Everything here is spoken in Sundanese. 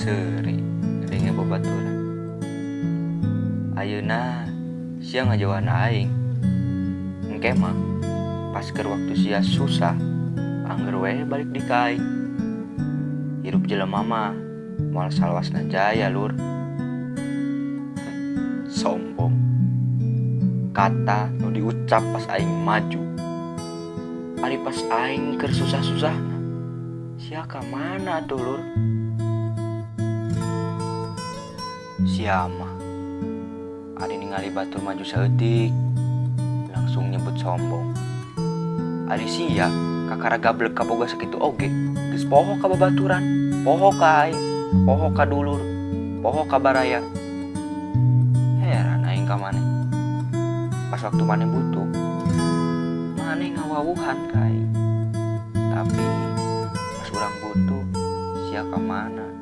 Seuri ngadenge babaturan. Ayeuna sia ngajauhan aing. Engke mah pas keur waktu sia susah angger we balik di ka aing. Hirup jelema mah moal salawasna jaya, lur. Sombong. Kata nu diucap pas aing maju. Ari pas aing keur susah-susahna, sia ka mana atuh, lur? Sia mah ari ningali batur maju saeutik langsung nyebut sombong. Ari sia kakara gablek kaboga sakitu oge geus poho ka babaturan, poho ka aing, poho ka dulur, poho ka baraya. Heran aing ka maneh. Pas waktu maneh butuh, maneh ngawawuhan ka aing. Tapi pas urang butuh, sia ka mana?